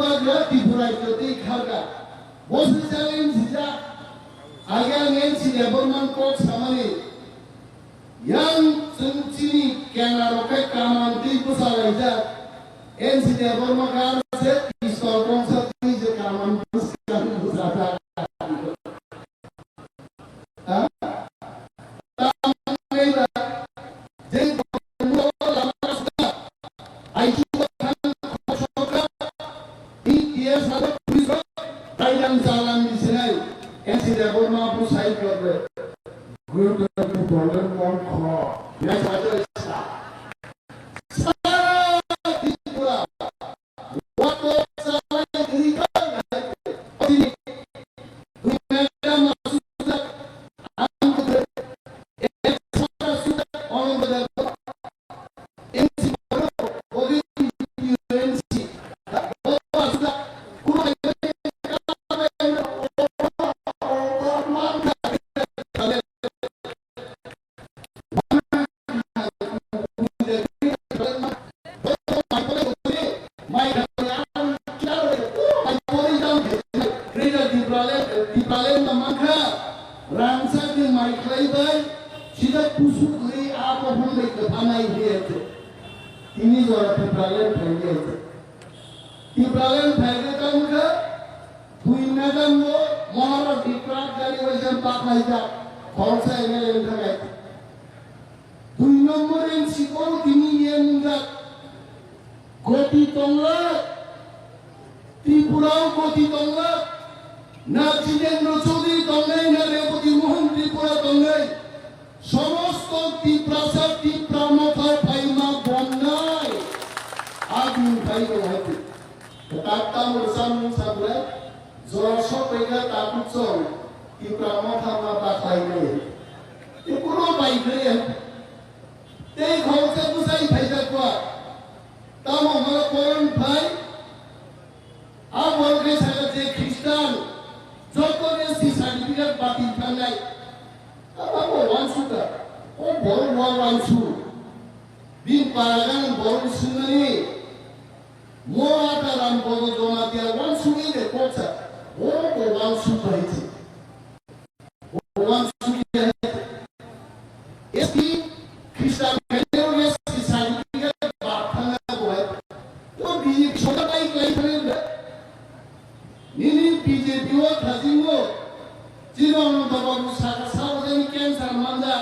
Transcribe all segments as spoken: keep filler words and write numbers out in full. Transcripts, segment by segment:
Bubagra Tripura jotwi kharga. Bo se challenge sijak. Age ang N C Debbarma kok samani. Yang chwng chini kena rok khe kaman twi bwsa laijak. N C Debbarma kar se pistol kongsa twi je kaman bwsa bwsa ta. Ha? Tamni ba je lama suda. Ai suda khan khosokra. Ni T S Halok police rok. Dailang jalan di sinai. N C Debbarma bu sai korbe. Guru tu problem mon kho. Ya sajo isa. Sara Tripura. Wato sara Tripura. Greater Tipraland, Tipraland no mankha, rangchak ni mai khlai bai, sida kusuk ri a bophang bai kwphanai hiya se. Tini jora Tipraland phai hiya se. Tipraland phai khe tamo kha, dui madam bo Maharaj Vikrant Gari bai se baklaijak, khoroksa M L A wngkha bai. Dui number N C bo tini yen wngkha. Goti tongla, Tripura o goti tongla, na Jitendra Chaudhary tongnai, na Rebati Mohan Tripura tongnai, somosto Tiprasa Tipra Motha phaima bonnai, adin phai rok hai. Tatta mursa mung sabre, jora sok pega tatuk chong, Tipra Motha ma bakhlai nai. Te kuno bai khe, tei khoroksa bwsai phaijak kua. Tamo hwnba koron phai, a borok khe saka je Khristan, joto S T certificate batil thangnai. Abo bo wansuk da, o borok bo wansuk. Bini paragan borok swngmani, mo ata ram bodo joma dia wansuk de koksa, borok bo wansuk bai se. Bhagwan Surya hai. S T Khristan khairok S T certificate ba thangna bo hai. To B J P sorkar bai klai thangna bo. Nini B J P o thajingo. Chini Ananta Babu saka sao jani cancer manja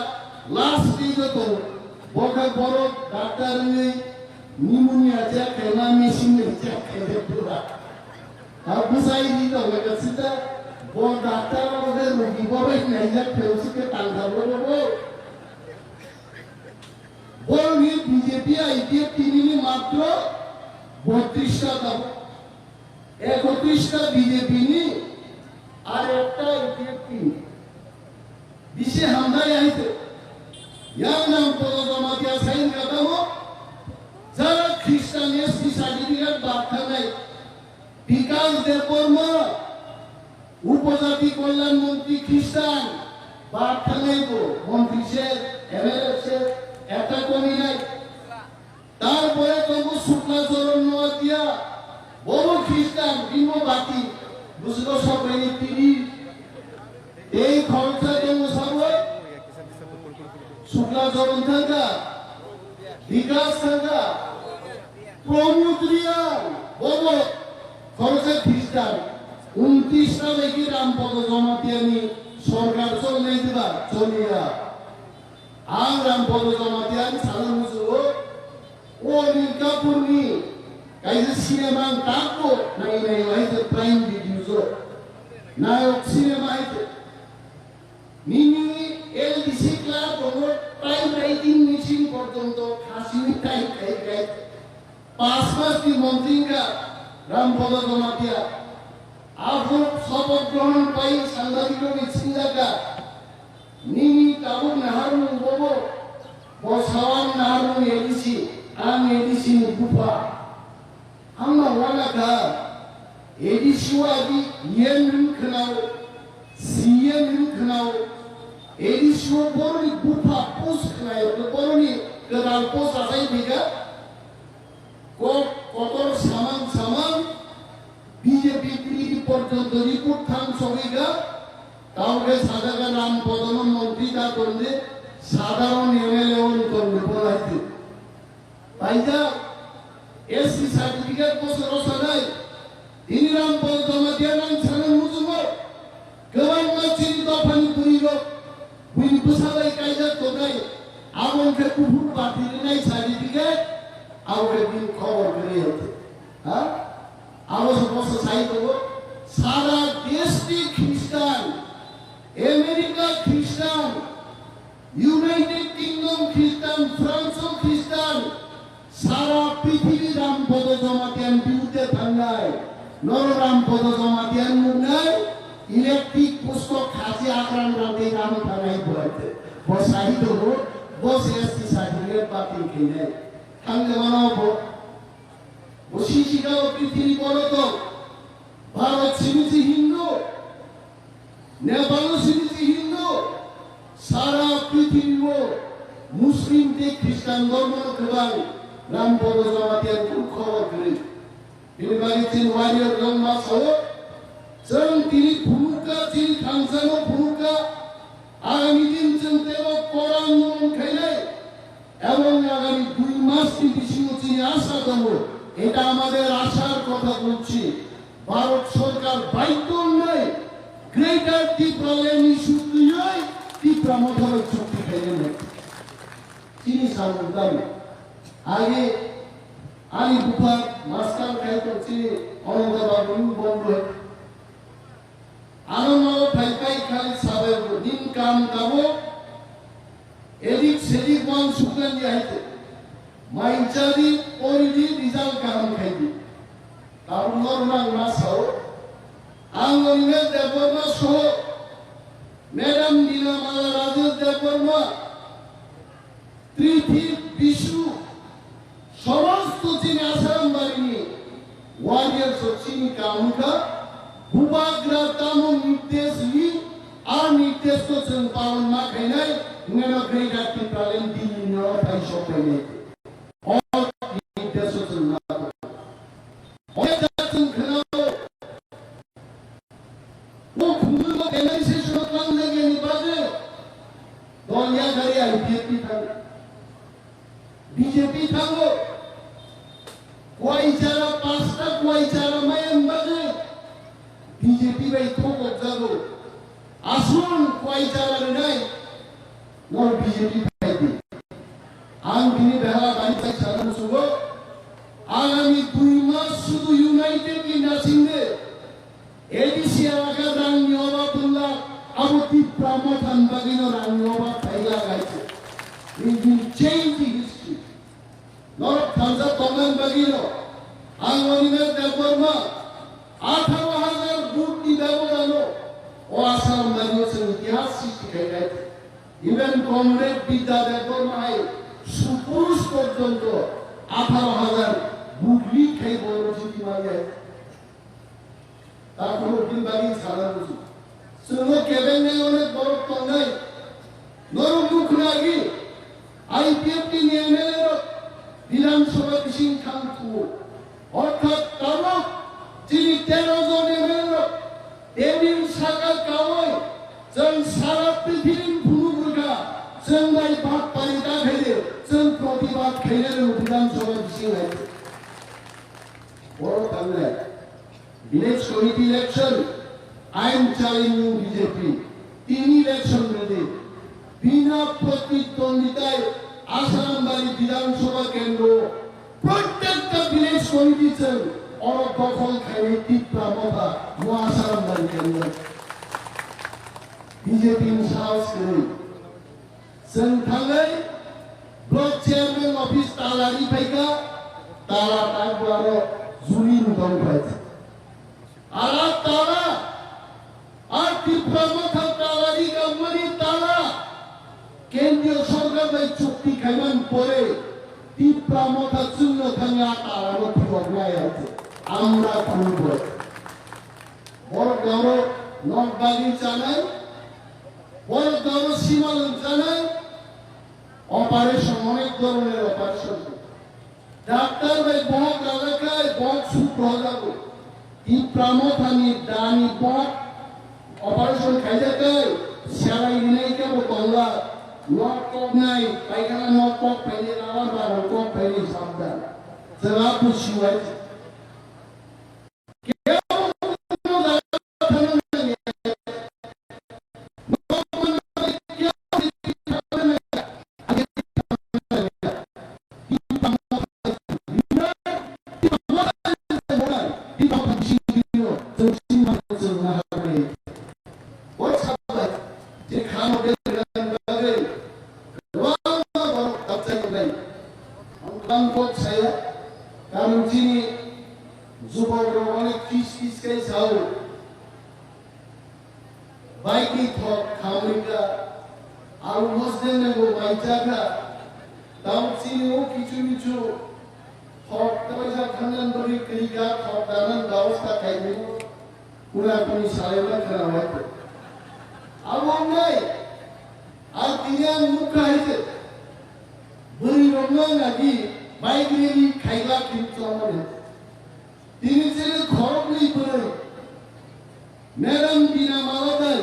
last stage o tongo. Bo khe borok doctor wngwi pneumonia check khaima machine ni check khaima pura. Ha bwsai ri tong lai ka sita, bo doctor abo khe rogi bo bai naijak pheo si khe tang kha bo bo bo. Borok ni B J P I P F T ni ni matro botris ta tabuk, ekotris ta B J P ni, ar ekta I P F T ni. Bisi hamdai hai se. Yang nang Bodo Jamatia sain kha tamo, jara Khristan S T certificate bak thangnai. Bikash Debbarma, Upojati Kalyan Montri Khristan, bad thangnai bo, montri se, M L A se, ekta komi nai. Tarpore tongo Shukla Charan Noatia, bobo Khristan, bimo bati, busugo sokaini tini, tei khoroksa tongo sabo, Shukla Charan thangkha, Bikash thangkha, Pramod Reang, bobo khoroksa Khristan, untris ta bai khe Rampodo Jamatia ni sorkar cholnai diba choliya. Ang Rampodo Jamatia ni sana musugo, o Anil Kapoor ni kaisa cinema ang takbo nai nai hai se Prime Video o. Nayok cinema hai se. Nini L D C clerk tongo, typewriting machine porjonto khasini type khai khai. Pas mas ni montri wngkha Rampodo Jamatia. Aphuru sopoth grohon pai sangbadik rokni singjakha. Nini tabuk naharmung bobo, bo sawan naharmung A D C, ang A D C ni bupha. Ang no wana kha, A D C o adi yen hwn khwnao, C M hwn khwnao, A D C o boroni bupha post khwnaio, boroni kwtal post achai phaikha, kok kotor samang samang, report thang sogwi ga, tawge sajaga Ram Podono montri da tonde, sadharon M L A on tonde bolai di. Paijak, S C certificate bosoro sanai, tini Ram Podo Jamatia nang sana mujugo, kwbangma chini dophani bwrwi rok, buini bwsa bai kaijak tongnai, abo wngkhe kuphur party rinai certificate, abo khe bini khobor kwrwi hwnkhe. Ha? Abo se bosa sai tongo, sara deshni Christian, America Christian, United Kingdom Christian, France Christian, sara prithibi Ram Podo Jamatia ni biruddhe thangnai. Noro Ram Podo Jamatia ni nuknai, electric post o khachi akran rante ram thangnai buaite. Bo sahito bo, bo se S T certificate batin khainai. Thangde mano bo, bo sisi galo prithibi bono tong. Bharat simi si Hindu, Nepal simi si Hindu, sara prithibi o Muslim tei Christian dhormo no kwbang Ram Podo Jamatia ni kunu khobor kwrwi. Bini bagwi chini warrior rok ma sao, chwng tini phunukha, chini thangsano phunukha, agami din chwng teibo Koran mung khainai, এবং আগামী দুই মাসের বেশি হচ্ছে আশা করব, এটা আমাদের আশার কথা বলছি। ভারত সরকার বাধ্য নয়, গ্রেটার ত্রিপুরা ল্যান্ড ইস্যু তুই ত্রিপুরা মথার চুক্তি খাইলে নেই। চিনি সামুদ্রাম আগে আলি বুফার মাস্টার খাইতো চিনি অনন্ত বাবু বন্ধ হয়ে Ano no phai phai khali sabai bo din kam tabo edik sedik wan suklan di haite. Mainchadi poridi result kaham khaidi. Tabo no rang ma sao. Ang Animesh Debbarma so Madam Dina Mala Rajesh Debbarma Trifit Bishu somosto chini Asaram barini warriors o chini kamukha bubagra tamo nirdesh ri a nirdesh ko chwng palon ma khainai ngeno Greater Tipraland Delhi no phai sok khainai o nirdesh o chwng ma khainai. Onek jat chwng khwnao O khumui bo M L A session o tang jagani bagwi dol yakhari I P F T thango, B J P thango. Kwai chara pasta kwai chara mayang bagwi B J P bai thokok jago. Asun kwai chara rinai no B J P bai di. Ang bini behala bani bai sana musugo. Agami dui mas sudu United ni nasingde. A D C elaka rangni obab wngla, abo Tipra Motha ni bagwino rangni obab phaila gaite. We will change the history. Norok thansa tongmani bagwino ang Animesh Debbarma atharo hajar vote ni bebodano o Assam bagwino chwng itihas sristi khai gaite. Even Comrade Bidya Debbarma hai Supurush porjonto atharo hajar vote lead khai bono jiti manya. Takhorok bini bagwi sana buji. Chwngno kebengnai onek borok tongnai. Norok nukhnai agi I P F T ni M L A rok Bidhan Sabha bising thang thuo. Orthat tabuk chini tero jon M L A rok table saka kaui chwng sara prithibini phunuk rwkha. Chwng bai bad pari ta khaide chwng protibad khainai rw Bidhan Sabha bising hai. Borok tangnai. Village committee election, I am challenging B J P. Tini election rede. Bina protidwonditai Asarambari Bidhan Sabha kendro. Prottekta village committee chwng oro dokhol khainai Tipra Motha no Asarambari kendro. B J P ni sahos kwrwi. Chwng thangwi block chairman office tala ri phaikha, tala tak bo aro juli ni tong phai. Ala tala, a Tipra Motha tala ri gangmani tala, kendriyo sorkar bai chukti khaiman pore, Tipra Motha chwngno thangwi a tala no phiyoknai hai se. Amra khulbo. Borok doro nok bagwi chanai, borok doro sima lwng chanai, operation, onek doroner operation. Doctor bai bohok rajak khai, bohok suk rohor jago. Tipra Mothani dani bok operation khaijaknai, selai rinai kebo tongla, nok koknai, paikhana nok kok phainai, labar barang kok phainai, sabdan. Chwla busiwai. Karon chini jubok rok onek kis kis kai sao. Bike ni thok khamrika, alu hostel ni bo bai chakha, tamo chini o kichu kichu thok tabaisa thangnani bagwi kwrwika, thok danani babosta khaimani, kuna kuni salaima khwna wai. Abo wngnai, ang tini ang nukha hai se, bwrwi rokno nagi bike rally khaila khin chongmani. Tini chini khoroknwi bwrwi, Madam Bina Malodai,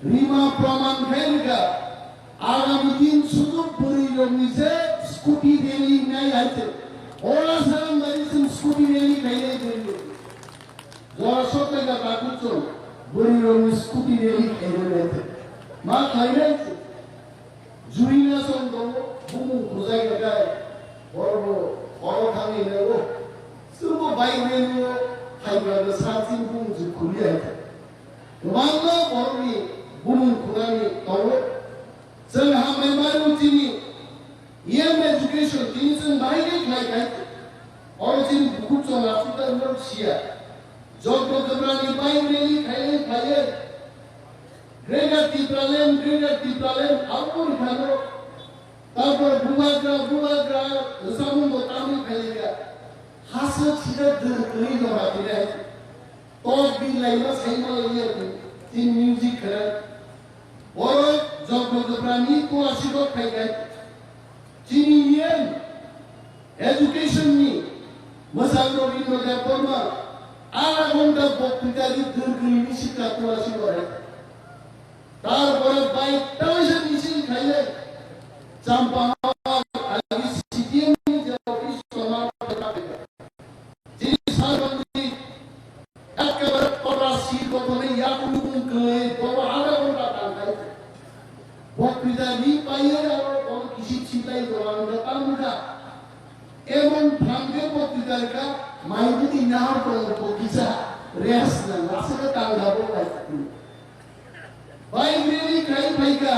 rima praman khai rwkha, agami din suduk bwrwi rokni je scooty rally nai hai se, ora salam bari chwng scooty rally khainai bwrwi rok. Jora sokta ga takhuk chwng bwrwi rokni scooty rally khainai hai se. Ma khainai se. Juina song tongo, bumung khujai gagai, borok bo oro thangwi nango. Chwngbo bike rally o phaibra no sachin bumung se khuli hai. Kwbangma borokni bumung khunani tongo. Chwng hambai mano chini E M education, chini chwng bahai khe khlai khai. Oro chini bukhuk chwng aswk ta wngkha siya. Jotto kwbrani bike rally khailai phaiwi. Greater Tipraland, Greater Tipraland, abo ni thano. Tarpor bubagra, bubagra, samung bo tamni khailika. Hasa sida dwr kwrwi no hapinai. Tok bi laima saima laiya, tin music khara. Oro jotto kwbrani to asibok phaikai. Chini yen education ni mwsang Rabindra Debbarma ara ghonta boktwita di dwr kwrwi ni sikha tula si gore. Tarpore bai taisa misil khaile Champahawar agi C D M ni je office toma. Chini sarbandi Ekkebare kobra sir gotoni yakung bung kwlwi bobo adha ghonta tangkha. Boktwita ri paiwi aro bono kisi sintai jora wngkha tangkha. Emon phrangkhe boktwita rwkha, mai bwtwi nahar tongo bo kisa rest nang aswkhe tangkha bo bai. Bai bini khai phaikha,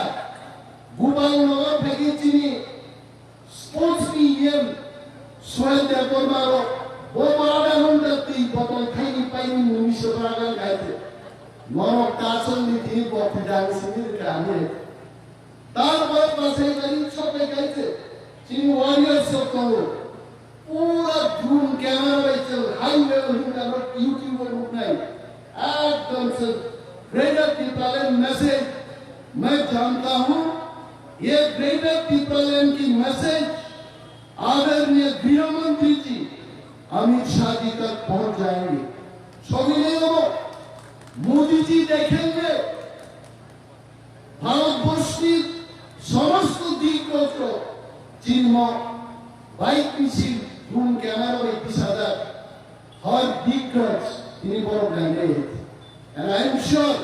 Gopal Nagar phaikhe chini Sports ni E M Suhel Debbarma rok bo bara da hwn da twi botol thaini paini mungni se bara gan gaite. Norok ta chwng ni tini bok pidang simi rwkha ani. Tar bok basai bari chotai gaite. Chini warriors rok tongo. Pura drone camera bai chwng highway o hwnka no YouTube o nuknai. Ekdom se Greater Tipraland message. Main janta hu, ye Greater Tipraland ki message आदरणीय गृह मंत्री जी अमित शाह जी तक पहुंच जाएंगे। Sobi ne obo, Modi ji dekhenge. ভারতবর্ষের সমস্ত দিগ্গজ চিহ্ন বাইক মিছিল, drone camera bai bisajak har diggoj tini borok nainai. And I am sure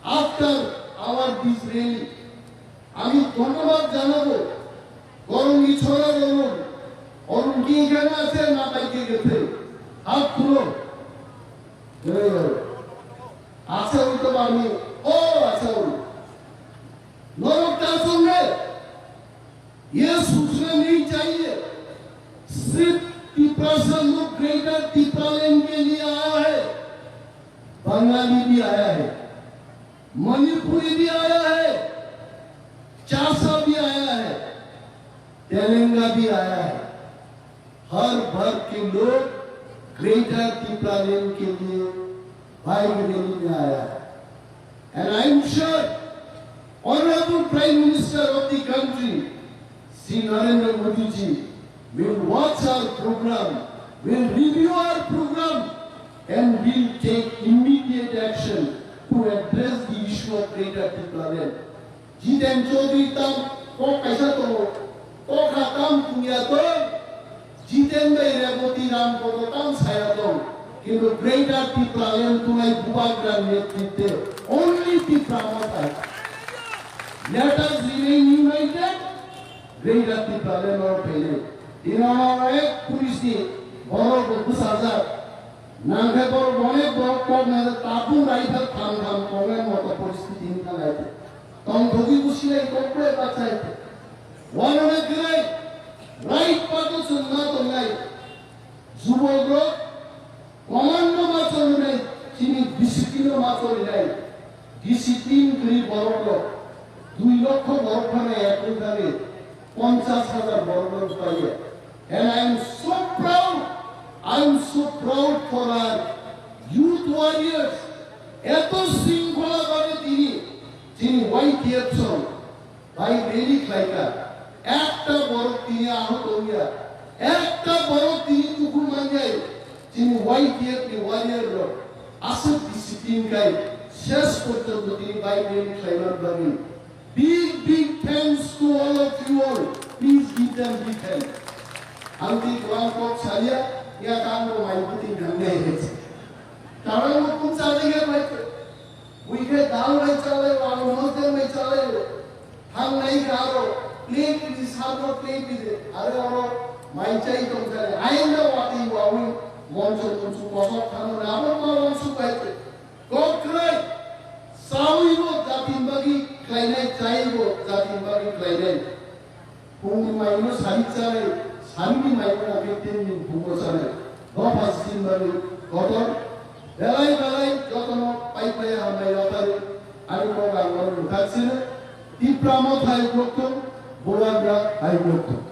after our this rally, আমি ধন্যবাদ জানাবো গরঙ্গি ছড়া অরুণ। অরুণ কি এখানে আছে না বাইকে গেছে? হাত তুলো। এই, আচ্ছা, ওই তো আমি, ও আচ্ছা, ওই। নরক তার সঙ্গে, ये सोचना नहीं चाहिए, सिर्फ तिपरा से लोग ग्रेटर तिपरालैंड के लिए आया है। बंगाली भी आया है, मणिपुरी भी आया है, चासा भी आया है, तेलंगा भी आया है। हर वर्ग के लोग ग्रेटर तिपरालैंड के लिए बाइक रैली में आया है। And I am sure Honorable Prime Minister of the country, Shri Narendra Modi ji, will watch our program, will review our program, and will take immediate action to address the issue of Greater Tipraland. Jiten Chaudhary tam kok kaisa tongo, kokha tam kunya tong, Jiten bai Reboti Ram koto tam saya tong, kintu Greater Tipraland tunai Bubagra netritwe only Tipra Motha. Let us remain united, Greater Tipraland oro phainai. Tini ono ek police ni borok bo bwsajak. Nangkhe borok onek borok kok nai tabuk raithak tham tham kok nai moto poristiti wngkha nai. Tongthogwi bo silai kok bai bachai. Wanone kwrwi right pato chwngma tongnai. Jubokrok commando ma choli nai, chini discipline ma choli nai. Discipline kwrwi borok rok dui lokho borok phano ek wngkha ni ponchas hajar borok rok paiya. And I am so proud, I am so proud for our youth warriors. Eto shringkhola bhabe tini chini Y T F song Bike rally khlaikha, ekta borok tini ahot wngya, ekta borok tini tukhuk manjai, chini Y T F ni warrior rok aswk discipline khai ses porjonto tini bike rally khlaiman bagwi. Big, big thanks to all of you all. Please give them big hand. Ang tini kwbang kok salia, ya kang bo mai puting kang nai hetse. Tarang bo pung sa dai ya mai. Buikhe dal bai chalai, alu mosdeng bai chalai. Thangnai khe aro plate ridi, sabno plate ridi, aro oro mai chai tongkha. Aino watwi wawi moncho moncho kosok thangmani abo ma wansuk bai khe. Kok kwrwi, chawi bo jatin bagwi khlainai, chai bo jatin bagwi khlainai. Phungni maino sari chanai, sarini maino nangkhe tinni phungo chanai. Dopha sini bagwi kotor, belai belai jotono pai pai hambai yapharwi. Ani kok ang oro nukhaksino, Tipra Motha hai dokthung, Bubagra hai dokthung.